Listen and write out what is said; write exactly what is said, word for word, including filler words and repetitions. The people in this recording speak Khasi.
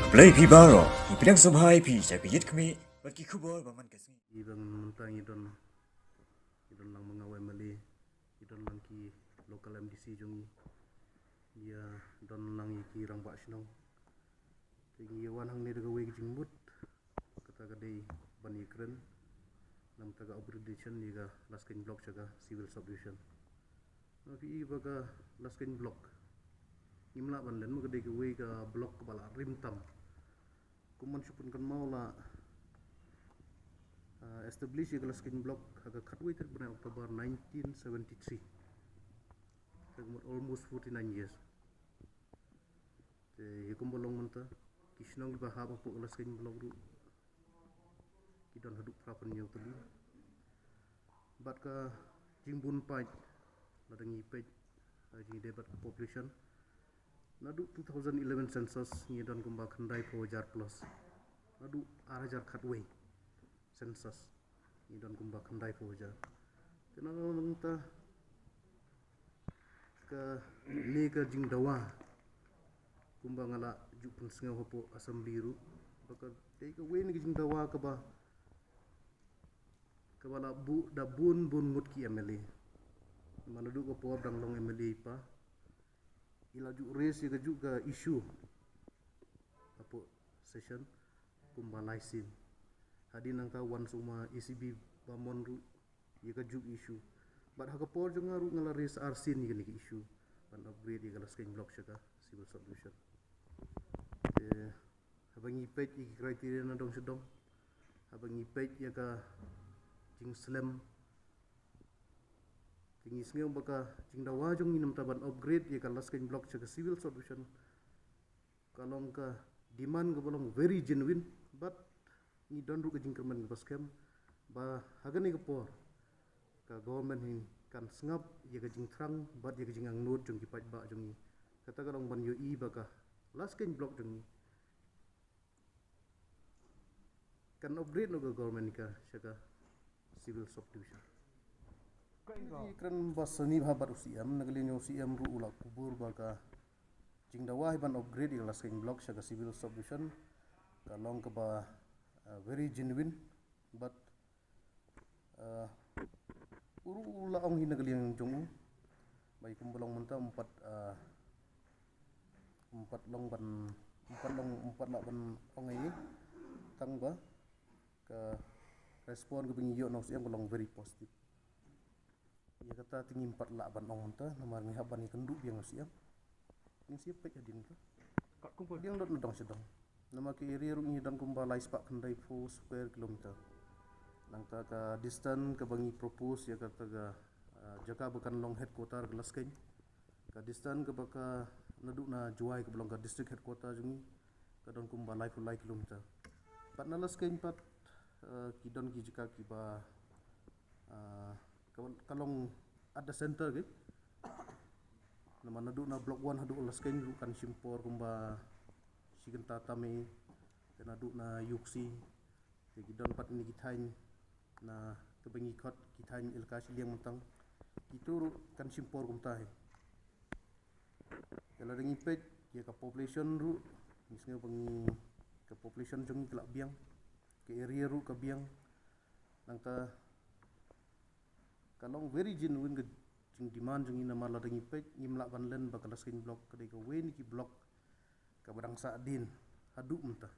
Blei phi baroh, ngi pdiang sngewbha ïa phi sha ka Ïit Khmih bad ki khubor ba man ka sngi. Ngi ba mynta ngi don, ngi don lang ma nga u M L A, ngi don lang ki local M D C jong ngi, ngi ïa don lang ïa ki rangbah shnong. Te ngi ïa wan hangne da kawei ka jingmut, kata ka dei ban ïakren na ka bynta ka upgradation ïa ka Laskeiñ Block sha ka Civil Subdivision. Ngi ïohi ba ka Laskeiñ Block ngim lah ban len, ma ka dei kawei ka block kaba la rim tam. Kum ban shu pynkynmaw, la, ah, establish ïa ka Laskeiñ Block ha ka khatwei tarik bnai October nineteen seventy-three. Te ka mut almost forty-nine years. Te ïa kumba long mynta, ki shnong kiba hap hapoh ka Laskeiñ Block ruh ki don haduh phra phew tylli. Bad ka jingbun paid, lada ngi peit, ah, jingïadei bad ka population, naduh two thousand eleven census ngi don kumba khyndai phew hajar plus. Naduh ar hajar khatwei census ngi don kumba khyndai phew hajar. Te na nangta kane ka jingdawa, kumba nga la ju pynsngew hapoh assembly ruh, ba ka dei kawei na ka jingdawa kaba, kaba la buh da bun bun ngut ki M L A. Namar naduh ka por dang long M L A i pa, i la ju raise ïa kajuh ka issue hapoh session kumba lai sien. Hadien nangta wan shuh ma A C B Bamon ruh ïa kajuh ka issue. Bad ha ka por jong nga ruh nga la raise arsien ïa kane ka issue ban upgrade ïa ka Laskeiñ Block sha ka Civil Subdivision. Te haba ngi peit ïa ki criteria na dong sha dong, haba ngi peit ïa ka jingslem, te ngi sngew ba ka jingdawa jong ngi na ka bynta ban upgrade ïa ka Laskeiñ Block sha ka Civil Subdivision, ka long ka demand kaba long very genuine, bad ngi don ruh ka jingkyrmen kaba skhem ba ha kane ka por ka government hi kan sngap ïa ka jingthrang bad ïa ka jingangnud jong ki paidbah jong ngi. Kata ka long ban ïohi ba ka Laskeiñ Block jong ngi kan upgrade noh ka government ka sha ka Civil Subdivision. Ngi kren ba sani bha bad u C M, na ka liang jong u C M ruh u la kubur ba ka jingdawa hi ban upgrade ïa ka Laskeiñ Block sha ka Civil Subdivision ka long kaba, uh, very genuine, bad, uh, u ruh u la ong hi na ka liang jong u ba ïa kumba long mynta um pat, uh, um pat long ban, um pat long, um pat lah ban ong ei ei, tang ba ka respond kaba ngi ïoh na u C M ka long very positive. Ïa kata te ngim pat lah ban ong mynta, namar ngi hap ban ïakynduh biang u C M. Ngin sa peit hadien ka. Kat kumba biang dot na dong sha dong. Namar ka area ruh ngi don kumba lai spah khyndai phew square kilometer. Nangta ka distance kaba ngi propose ïa kata ka, ah, jaka ba kan long headquarter ka Laskeiñ, ka distance kaba ka naduh na Jowai kaba long ka district headquarter jong ngi, ka don kumba lai phew lai kilometer. Pat na Laskeiñ pat, eh, ki don ki jaka kiba, eh, ka, ka long at the center ki. Namar naduh na Block One haduh Laskeiñ ruh kan shim por kumba shi kynta tam ei, te naduh na Iooksi, te ki don pat kine ki thaiñ na kaba ngi khot ki thaiñ elaka shiliang mynta, kito ruh kan shim por kumta hi. Te lada ngi peit ïa ka population ruh, ngi sngew ba ngi, ka population jong ngi ka la biang, ka area ruh ka biang. Nangta ka long very genuine ka jingdemand jong ngi, namar lada ngi peit ngim lah ban len ba ka Laskeiñ Block ka dei kawei na ki block kaba dang sahdien haduh mynta.